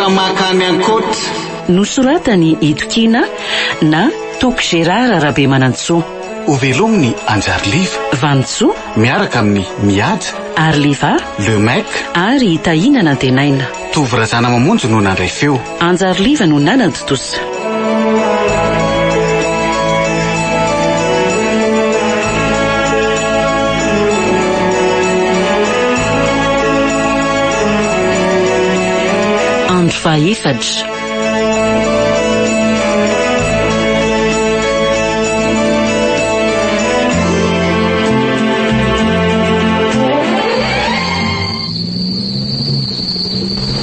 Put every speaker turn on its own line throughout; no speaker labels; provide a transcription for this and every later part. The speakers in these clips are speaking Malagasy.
Hevitra mankany ankoatra.
Nosoratan'i Itokiana na Toky Gérard Rabemanantsoa.
Hovelomin'i Anjariliva.
Vanintsoa.
Miaraka amin'i Mihaja.
Ariliva.
Le Mec.
Ary i Tahiana Nantenaina.
Tovo Razanamamonjy no nandray feo.
Anjariliva no nanatontosa. Andro fahaefatra.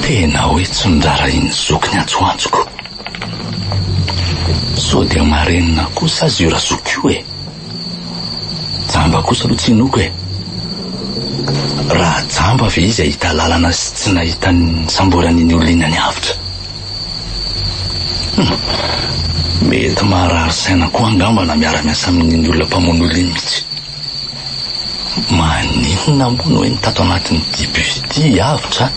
Tena hoe tsy noraharahian'ny zoky ny antsoantsoko. Sao dia marenina kosa aza io razoky io e? Jamba kosa aloha tsy inoako e. Raha jamba ve izy hahita lalana sy tsy nahita ny nisamboran'iny olona iny any avotra? Hum, mety marary saina koa angamba na miara-miasa amin'iny olona mpamono olona iny mihitsy. Maninona moa no hoe ny tato anatin'ity bus ity i Avotra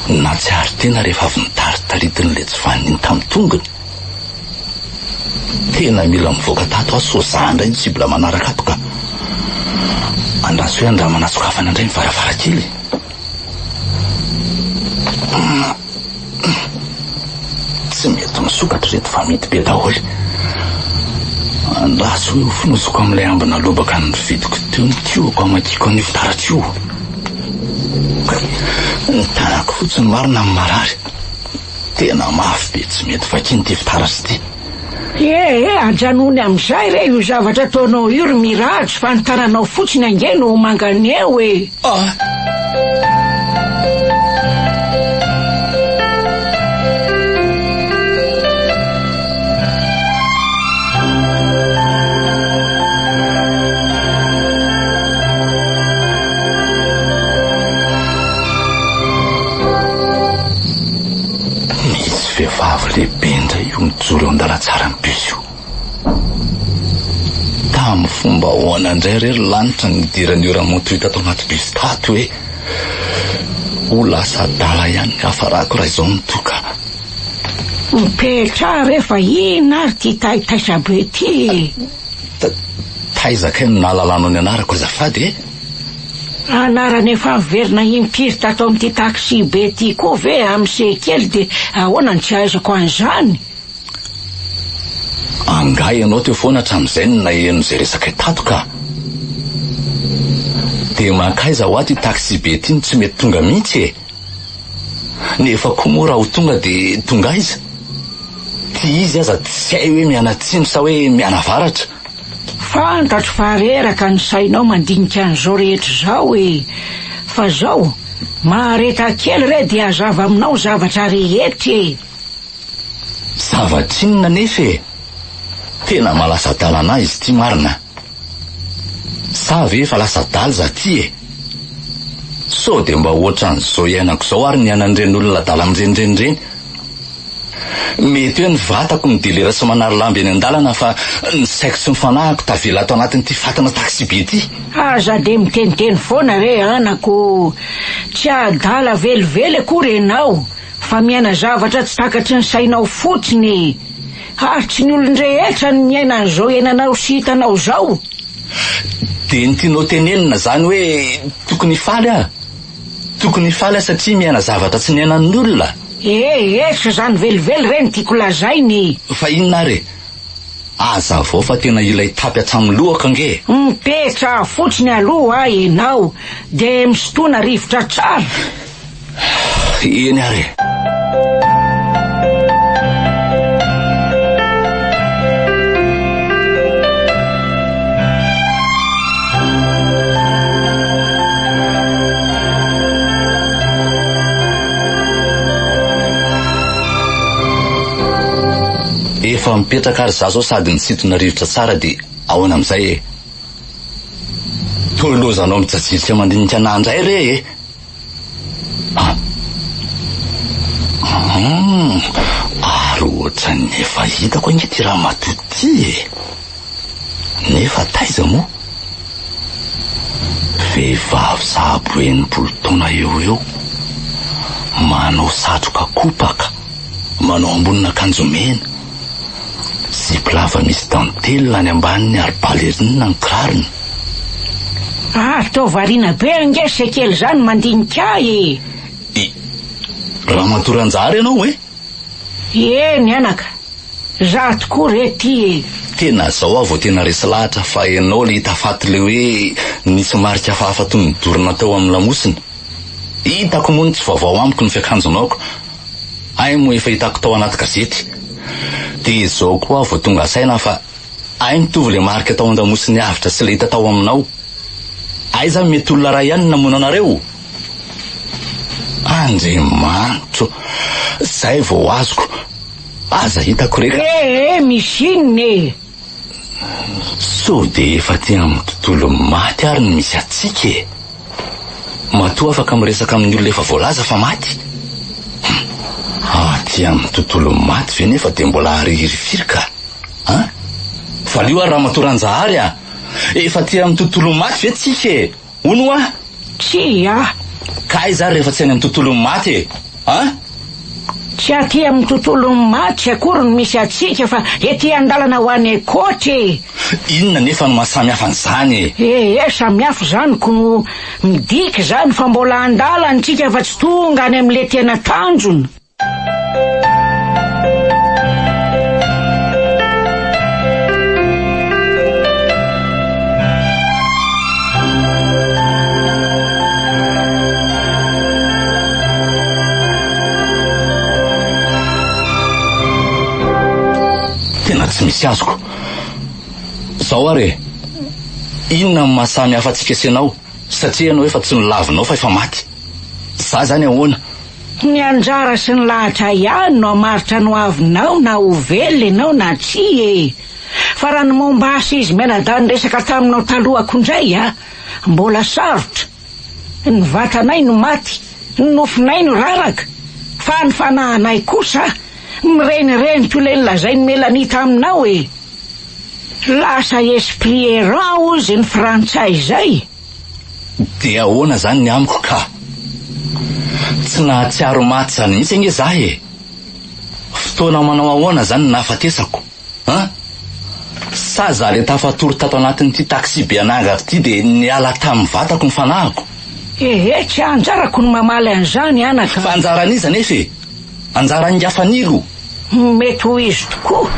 no nahatsiaro tena rehefa avy nitaritaritin'ilay tsy vanona iny tamin'ny tongony? Tena mila mivoaka tato aho sao za indray no cible manaraka ato ka. Andraso hoe andramana sokafana indray ny varavarankely e. Tsy mety misokatra ireto fa mihidy be daholo. Andraso hoe hofonosiko amin'ilay ambina lobaka novidiko teo ny tiohako hamakiako an'io fitaratra io. Kay, ny tanako fotsiny marina no marary. Tena mafy be tsy mety vakiana ity fitaratra ity.
Eh eh, ajanony amin'izay re io zavatra ataonao io ry Miraj fa ny tananao fotsiny ange no ho mangana eo e!
Ah! Misy vehivavy lehibe indray io mijoro eo an-dalantsaran'ny bus io. Tamin'ny fomba ahoana indray re ry lanitra no nidiran'io ramatoa io tato anaty bus tato e? Ho lasa adala ihany ny hafarako raha izao no toa ka.
Mipetraha re fa inona ary ity taitaitra be ity e?
Taiza kay no nahalalanao ny anarako azafady e?
Anarana efa niverina impiry tato amin'ity taxi be ity koa ve amse kely dia ahoana no tsy ahaizako an'izany?
Angaha ianao teo foana hatramin'izay no naheno izay resakay tato ka? Dia mankaiza hoa ity taxi be ity no tsy mety tonga mihitsy e? Nefa koa moa raha ho tonga dia tonga aiza? Ty izy aza tsy hay hoe mianatsimo sa hoe mianavaratra.
Fantatro fa reraka ny sainao mandinika an'izao rehetra izao e! Fa zao, mahareta kely re dia hazava aminao ny zavatra rehetra e!
Zavatra inona anefa e? Tena mahalasa adala anah izy ity marina. Sa ve efa lasa adala za ty e? Sao dia mba ohatran'izao iainako izao ary ny iainan'ireny olona adala mirenireny ireny? Mety hoe ny vatako no dilera sy manary lamba eny an-dalana fa ny saiko sy ny fanahiko tavela ato anatin'ity fatina taxi-be ity.
Aza dia miteniteny foana re anako ô! Tsy adala velively akory ianao fa miaina zavatra tsy takatry ny sainao fotsiny e! Ary tsy ny olon-drehetra no miaina an'izao iainanao sy hitanao izao.
Dia ny tianao tenenina izany hoe tokony hifaly aho? Tokony hifaly aho satria miaina zavatra tsy niainan'ny olona?
Eh eh, tsy izany velively re no tiako lazaina e!
Fa inona ary e? Hazavao fa tena ilay tapy hatramin'ny lohako ange e!
Mipetraha fotsiny aloha ianao dia misintoana rivotra tsara.
Eny ary e! Efa mipetraka ary za zao sady misintona rivotra tsara dia ahoana amin'izay e? Toa lozanao mijajilika mandinika anah indray re e! Ah! Hum, ary ohatran'ny efa hitako ange ity ramatoa ity e! Nefa taiza moa? Vehivavy sahabo 60 taona eo ho eo. Manao satroka kopaka, manao ambonin'akanjo mena, zipo lava misy dentelle any ambaniny ary ballerine ny kirarony.
Ary toa variana be ange se kely izany mandinika ahy e!
I Ramatoa Ranjahary ianao e?
Eny anaka, za tokoa re ty e!
Tena zao aho vao tena resy lahatra fa ianao le hita faty le hoe nisy marika hafahafa toy ny dorana teo amin'ny lamosina. Hitako moa ny tsy vaovao amiko ny fiakanjonao ko. Hay moa efa hitako tao anaty gazety. Dia izao koa aho vao tonga saina fa hay mitovy le marika tao an-damosin'ny avotra sy le hita tao aminao. Aiza mety olona iray ihany no namono anareo? Andriamanitro! Zay vao azoko. Aza hitako re ka.
Eh eh, misy inona e?
Sao dia efa aty amin'ny tontolon'ny maty ary no misy antsika e? Matoa afaka miresaka amin'ny olona efa voalaza fa maty. Hum, aty amin'ny tontolon'ny maty ve nefa dia mbola harihirifiry ka? An? Valio ary Ramatoa Ranjahary a! Efa aty amin'ny tontolon'ny maty ve tsika e? Hono hoa?
Tsia!
Ka aiza ary rehefa tsy any amin'ny tontolon'ny maty e? An?
Tsy aty amin'ny tontolon'ny maty akory no misy antsika fa ety an-dalana ho any ankoatra e!
Inona anefa no maha samy hafa an'izany e?
Ee, samy hafa izany ko! Midika izany fa mbola an-dalana isika fa tsy tonga any amin'ilay tena tanjona.
Tena tsy misy azoko. Zao ary e. Inona no maha samy hafa antsika sy ianao satria ianao efa tsy nolavinao fa efa maty. Za zany ahoana?
Ny anjara sy ny lahatra ihany no hamaritra ny hoavinao na ho velona ianao na tsia e! Fa raha ny momba ahy sy izy mianadahy niresaka taminao talohako indray a! Mbola sarotra. Ny vatanay no maty, ny nofonay no raraka, fa ny fanahinay kosa mirenireny toy ilay nolazain'i Melanie taminao e! Lasa esprit errant hozy ny frantsay izay.
Dia ahoana izany ny amiko ka? Tsy nahatsiaro maty izany mihitsy ange za e! Fotoana manao ahoana izany no nahafatesako? An? Sa za le tafatory tato anatin'ity taxi be anangako ity dia niala tamin'ny vatako ny fanahiko?
Ehe, tsy anjarako ny mamaly an'izany anaka.
Fa anjaran'iza anefa e? Anjaran'ingahy Fanilo?
Mety ho izy tokoa.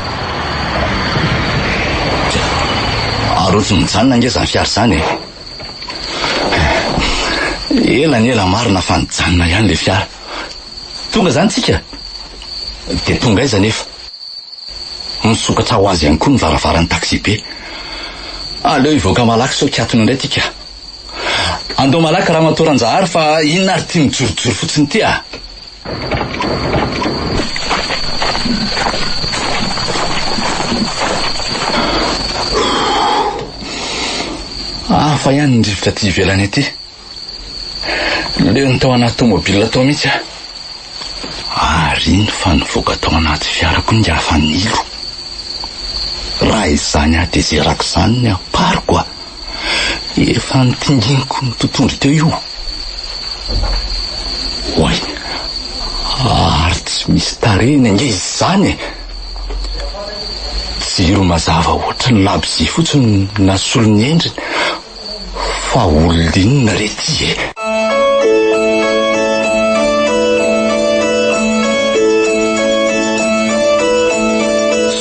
Ary ohatry ny mijanona ange izany fiara izany e. Ela ny ela marina fa nijanona ihany ilay fiara. Tonga izany tsika? Dia tonga aiza anefa? Misokatra ho azy ihany koa ny varavaran'ny taxi-be. Aleo hivoaka malaky sao kiatona indray ity ka. Andao malaky Ramatoa Ranjahary fa inona ary ity mijorojoro fotsiny ity ah? Hafa ihany ny rivotra aty ivelany aty. Leo ny tao anaty tomobile tao mihitsy aho. Ary iny fa nivoaka tao anaty fiara koa ingahy Fanilo. Raha izany hatezerako izany ny ampariko a! Efa nitinginiko ny totohondry teo io. Oay! Ary tsy misy tarehiny ange izy izany e! Jiro mazava ohatry ny labozia fotsiny no nasolo ny endriny. Fa olona inona re ty e?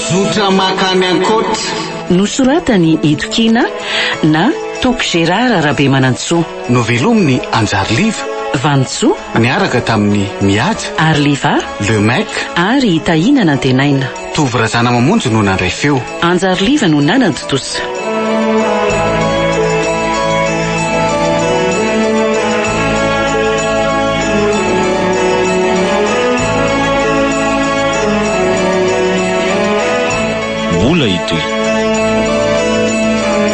Zotra makany ankoatra.
Nosoratan'i Itokiana na Toky Gérard Rabemanantsoa.
Novelomin'i Anjary Liva.
Vanintsoa.
Niaraka tamin'i Mihaja.
Ary Liva.
Le Mec.
Ary i Tahiana Nantenaina.
Tovo Razanamamonjy no nandray feo.
Anjary Liva no nanatontosa.